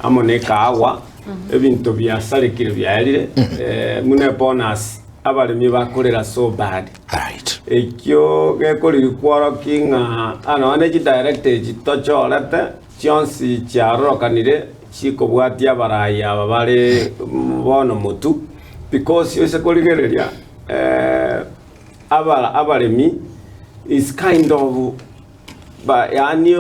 amo na ekaagwa, ebinto biasarekire biaerire, buna ebonus, abaremi bakorera so bad. Alright. Ekio gekorigi kworokia ng'a ah, nonya ne chidirector echi tochorete, chionsi chiarorokanire chikobwatia abarai aba bare bono motu, because ase korigereria aba abaremi is kind of ba yaani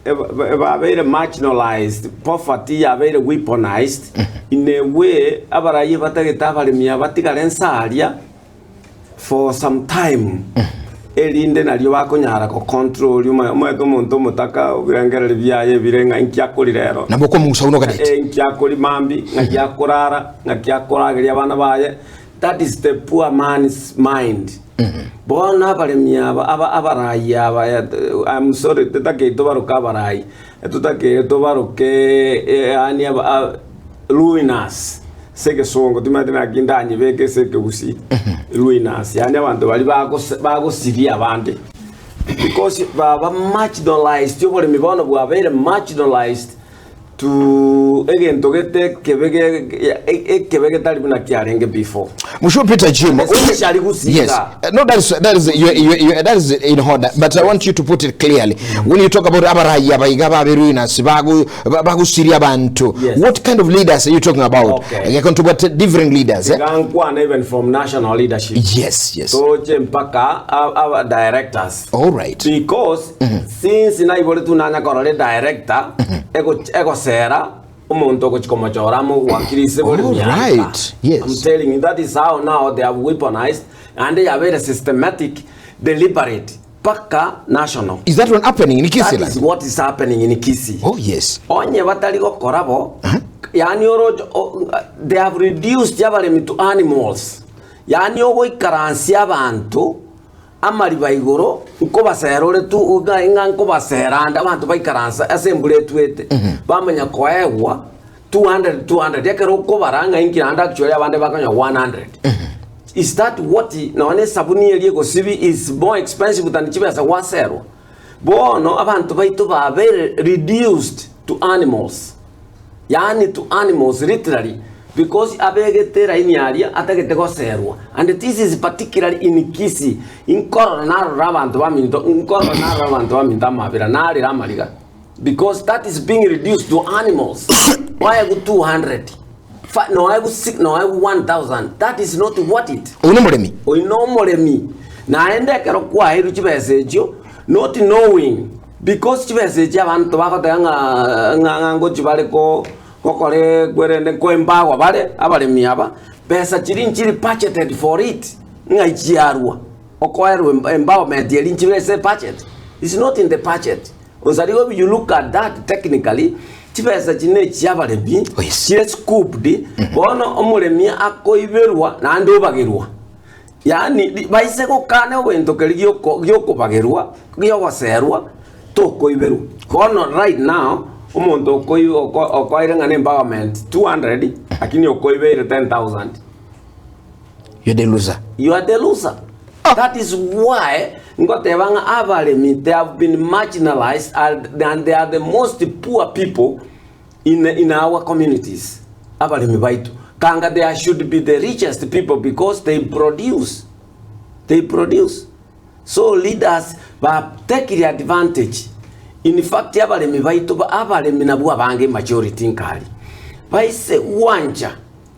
babeire marginalized, poverty yabeire weaponized in a way abarai batagete abaremi aba batigare nsa aria for some time erinde nario bakonyara go control omanyete omonto omotaka ebirengererio biaye ebire ng'a inki akori rero Nabo okomusa buna oganeti. Eh, inki akori mambi, ng'aki akorara, ng'aki akorageria abana baye, that is the poor man's mind. Bono abaremi aba aba abarai aba eh, I'm sorry totakeire tobaroke abarai, totakeire tobaroke yaani aba a ruiners ase egesongo timanyeti naki ndanyebeke ase ekegusii, ruiners yaani abanto baria bagose bagosiria abande because baba marginalized oboremi bono bwabeire marginalized to egento gete ekebe ge ekebe getari buna kiarenge before. Mheshimiwa Peter Jim, Especially Gusii yes. iga. No, that is that is you, you, you, that is in order. But I want you to put it clearly. When you talk about abarai abaiga baberuinasi bagu bagusiria abantu, Yes. what kind of leaders are you talking about? Okay. Ngeko tubwate different leaders. Eh? Iga nkwana even from national leadership. Yes, yes. Toche mpaka aba directors. All right. Because since naiboretwe nanya korora edirector egosera omonto ogochia komochora amogwakire ise bore miaka. Alright, yes. I'm telling you that is how now they have weaponized and yabeire systematic deliberate mpaka national. Is that one happening in That Kisii is land? what is happening in Kisii. Oh yes. Onye batari gokora bo, yaani oroche they have reduced abaremi to animals. Yaani ogoikaransia abanto Amariba igoro nkobasera ore tu, ng'a ng'a nkobasera ande abanto baikaransa ase embura etwete, bamanya koegwa 200 200 ekero okobara ng'a inki naende actually abande bakonyora 100. Is that what nonya na esabuni eria egosibi is more expensive than chibesa gwaserwa? Bono abanto baito babeire reduced to animals. Yaani to animals literally because abegete eraini aria atagete goserwa and this is particularly in Kisii inkorora narora abanto baminto nkorora narora abanto baminto amabera narera amariga because that is being reduced to animals waegwa 200 fa noegwa si noegwa 1000 that is not worth it. Oyio nomoremi. Oyio nomoremi naende ekero kwaeirwe chibesa echio not knowing Because chibesa echi abanto bagoteba ng'a ng'a ng'a ngochi bare ko gokora ekwerende nkoembagwa bare abaremi aba, besa chiria nchiri budgeted for it, ng'ai chiarwa okoerwa em- empowerment eria nchire ase ebudget, is not in the budget. Onsarigo you look at that technically, chibesa echi ne chia abaremi, Oh, yes. chire scooped, bono omoremi akoiberwa naende obagerwa. Yaani baise gokana egento keria gioko giokobagerwa, giogoserwa, tokoiberwa. Bono right now, omonto okoi oko okoeire ng'a na empowerment 200, lakini okoibeire 10,000. You're the loser. You are the loser. That is why ngoteba ng'a abaremi they have been marginalized and and they are the most poor people in, in our communities. Abaremi baito kanga they are should be the richest people because they produce. They produce. So leaders ba take the advantage. In fact abaremi baito ba- abaremi nabwo abange majority nkari. Baise gwancha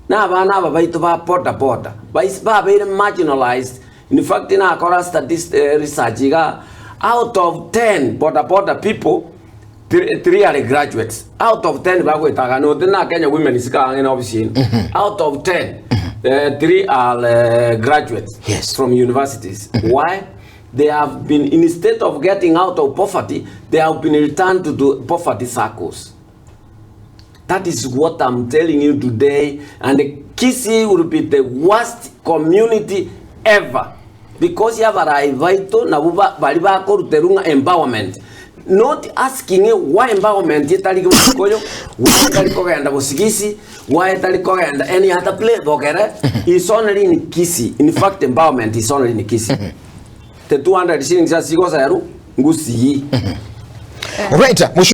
na abana aba baito ba boda boda baise babeire marginalized. In fact nakora statist, eh, research iga out of 10 boda boda people 3 are graduates out of 10 bagoetaga note na Kenya women isika ang'e na office eno out of 10 3 are graduates Yes. from universities why they have been instead of getting out of poverty they have been returned to the poverty circles That is what I'm telling you today and Kisii will be the worst community ever because abarai baito nabwo ba- bari bakoruterwa ng'a empowerment not asking why empowerment etari Gikuyu why etari kogenda Bosigisi why etari kogenda any other place Bogere is only in Kisii in fact empowerment is only in Kisii the 200 shillings ase igoserwa Gusii. Right. Mheshimiwa